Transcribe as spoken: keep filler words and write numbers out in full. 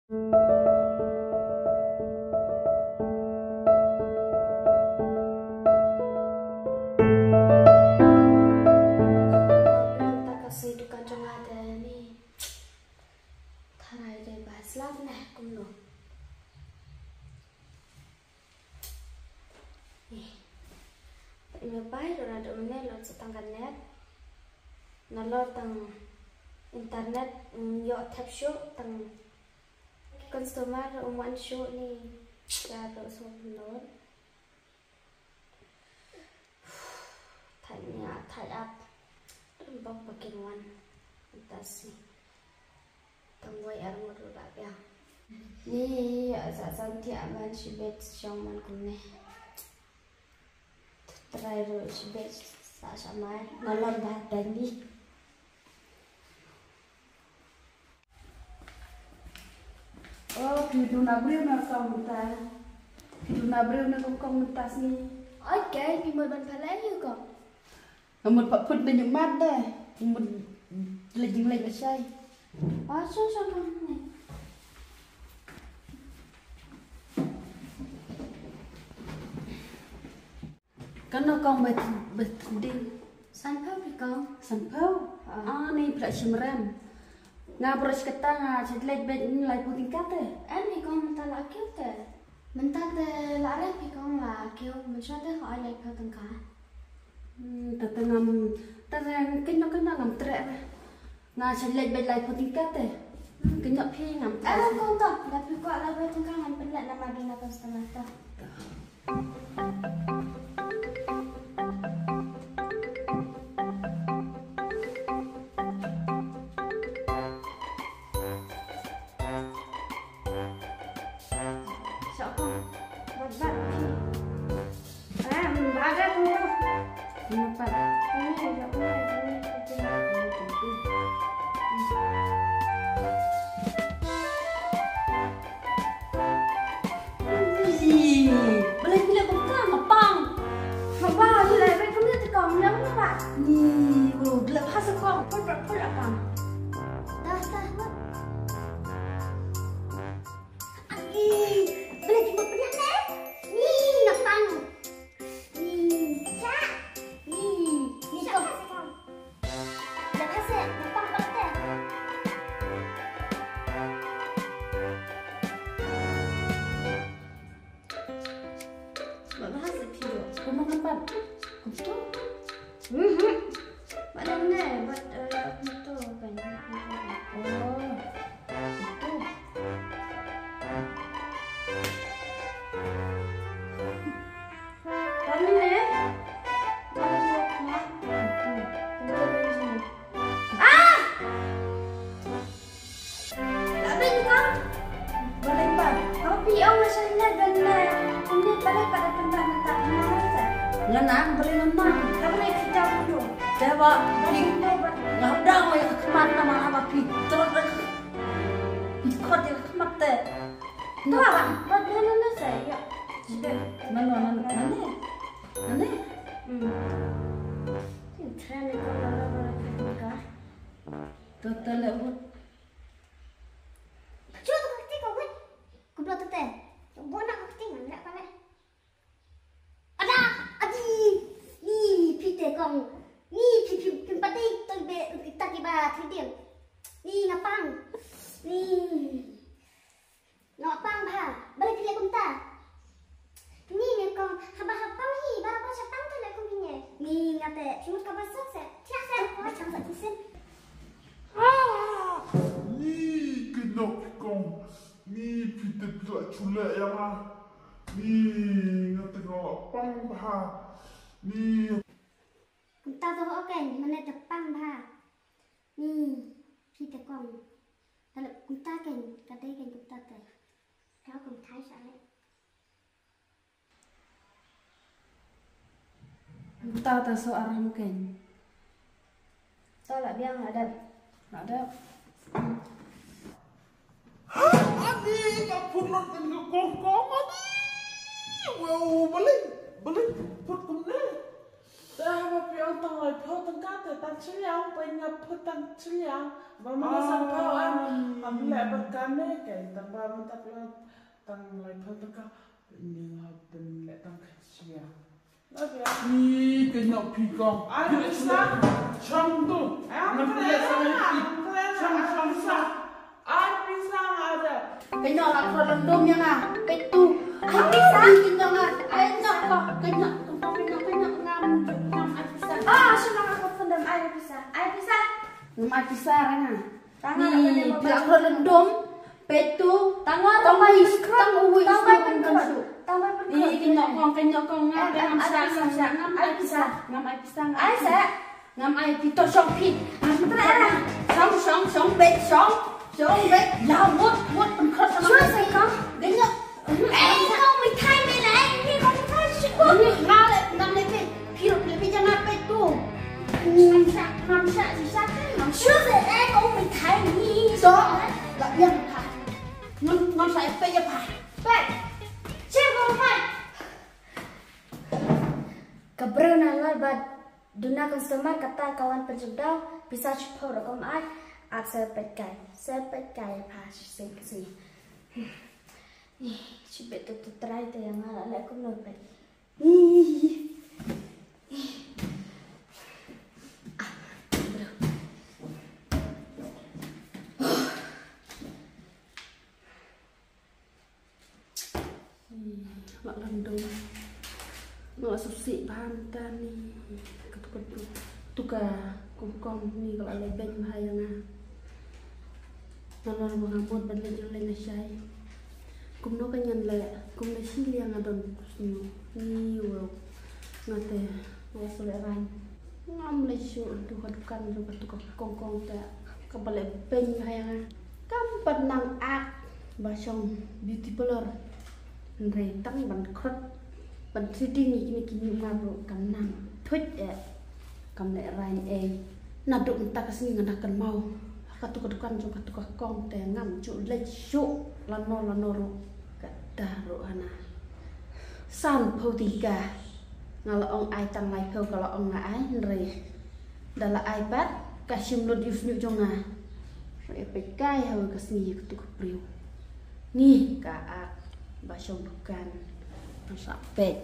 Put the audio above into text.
Ka sui dukan jong nga te ni. Tharai dei ba slap ne kumno. Ni. Ym bai ruh naduh mynne lut sa tang ka net. Nalor tang internet, mm, ïoh thep shuh tang customer um wan shuh ni. Ka ruh sngewbha lut. Thait nia, thait ap. Don bok ba kin wan. Mynta sngi. Tang wei ar ngut ruh la biang. Ni, sa san ti aman shibit shong man kumne. Trai ruh shibit sa sha mai. Nalor ba tani. Oh, phi duna briew na kong mynta. Phi duna briew na kong mynta sngi. Oi, kei, ngi mut ban phalai ïa kong. Nga mut pat phut na nyumat de. Nga mut leit jingleit lashai. Oh, sure, sure, kong. Kano kong ba, ba ding? Sanphew phi kong. Sanphew? Ah. Ah, ni phi la shim rem. Nga baroh shi katta nga shu leit beit ni laiphew tyngka te. Em phi kong mynta la kiew te. Mynta te la rem phi kong la kiew mynshuwa te hooid laiphew tyngka. Hmm, te te ngam, te te kynnoh kynnoh ngam treh re. Nga shu leit beit laiphew tyngka te. Kynnoh phi ngam. Eh, kong to, da phi kwah laiphew tyngka ngan pynleh namar duna customer to. Sha kong, bat bat phi. Em, ba da kong to. Kenapa? Ini, ini, ini. Ih, balei phi leh kumta, nga pang. Haba, phi leh beit kumne te kong, nga pang. Ni, oh, gleh bha sa kong, put, put, put, pang. Dah, dah, put. Agi, balei ki mut pynïap ne? Ni, nga pang. Ni, sa. Ni, ni, kong. Dah berhasil, gampang banget ya. Dah berhasil, Pido. Kamu kenapa? Kutu. Mhm. Mana ni? Buat, eh, kutu kan. Oh. Kutu. Paano na yan? Paano na yan? Ito. Ito na siya. Ah! Laban ka? Balay pa. Ang piyong na siya na ganda. Hindi pala para tanda-tanda na siya. Nga na, ang balay naman. Kami kita ko. Diba? Balay pa. Nga daw ay kakmat naman ang mapitol. Ikot yung kakmat eh. Tuwa, ba't gano'n na sa'yo? Sige. Nano, nano, nano? Nano? Hmm. Yung tren ko na naman ang ka. Totally, what? Chuto ka kti ko, wait. Kublo tete. Bo na ka kti, ngan lek ka lek. Ada, adi. Ni, phi te kong. Ni, phi, phi, phi pati, toi be, taki ba, three D. Ni, nga pang. Ni. Nga pang bha, balei phi leh kumta? Ni ne kong, haba ha pang hi, ba ba sha pang te leh kum hi ne. Ni nga te, phi mut ka ba sat se, thiah se, ba chang sa ti sen. Ah! Ni kynnoh kong, ni phi te phi la shu leh ïa nga. Ni nga te nga la pang bha. Ni. Kumta to ho ken, mane te pang bha. Ni, phi te kong. Tale kumta ken, ka dei ken kumta te. Ka kum thai sa le. Kumta ta so aram ken. To la biang la dep. La dep. Ani ka phun lut ken ka kong kong ani. Wow, balei, balei phun kumne. Te haba phi ong tang laiphew tyngka te tang shiliang, peit nga put tang shiliang. Ba mynta sanphew em. Am leh ba kane keiñ tang ba mynta phi ong tang laiphew tyngka. Peit nga pynleh tang khat shiliang. Ni keiñ nok phi kong. Ai pisa. Shong tu. Ai pisa. Shong shong shong. Ai pisa ada. Keiñ nok la kro londom ïa nga. Peit tu. Ai pisa. Keiñ nok nga. Ai nok ko. Keiñ nok. Keiñ nok. Keiñ nok. Ngam ngam ai pisa. Ah, shong nga ko pendam ai pisa. Ai pisa. Ngam ai pisa ra nga. Ni pila kro londom. Peit tu. Tang wa tang wa is tang wa is tang wa tang wa. Ni keiñ nok kong keiñ nok kong nga ngam sa ngam sa ngam ai pisa ngam ai pisa ngam ai pisa. Ngam ai pisa to shong phi. Shong shong shong peit shong shong peit la wot wot pynkhot sama. Keiñ nok. Ai kong mithai me la ai ni kong mithai shi kong. Nga le ngam le peit. Phi ruh phi phi jang nga peit tu. Ngam sha ngam sha shisha ngam sha. Shu se eh kong mithai ni. So la biang pha. Ngam ngam sha peit ïa pha. Peit. Che kong mai. Ka briew na lal bad duna customer kata ka wan pynjukdaw pisa shiphew ruh kam ai. Ap sa peit kai sa peit kai ïa pha shisien ka sngi. Ih, shi bit tu tu trai te ïa nga la leh kumno bit. Ih. Ah, bro. Ih, la londom. Nga la suk sih bha mynta ni. Ka tu ka tu. Tu ka kong kong ni ka la leh beiñ bha ïa nga. Nga la ba nga mut ban leh jong leh na shai. Kumno ka ngan leh, kumno shi liang nga don kusno. Ni wow. Nga te, nga la shu leh rang. Ngam leh shuh tu ka dukan jong ka tu ka kong kong te. Ka ba leh beiñ bha ïa nga. Kam pat nang ak ba shong beauty parlor. Hynrei tang ban khrot ban threading ïa kine ki ñiuh nga ruh kam nang thuid eh. Kam leh rang ei. Naduh mynta ka sngi nga da kynmaw. Katu ka dukan jong katu ka kong te ngam ju leit shuh lano lano ruh. Kata ruh hana. Sanphew tyngka. Nga la ong ai tang laiphew ka la ong nga ai hynrei da la ai pat ka shim lut ïa u shñiuh jong nga. Ruh ïa peit kai ha ka sngi ïa katu ka briew. Ni ka ak ba shong dukan. Nga sa peit.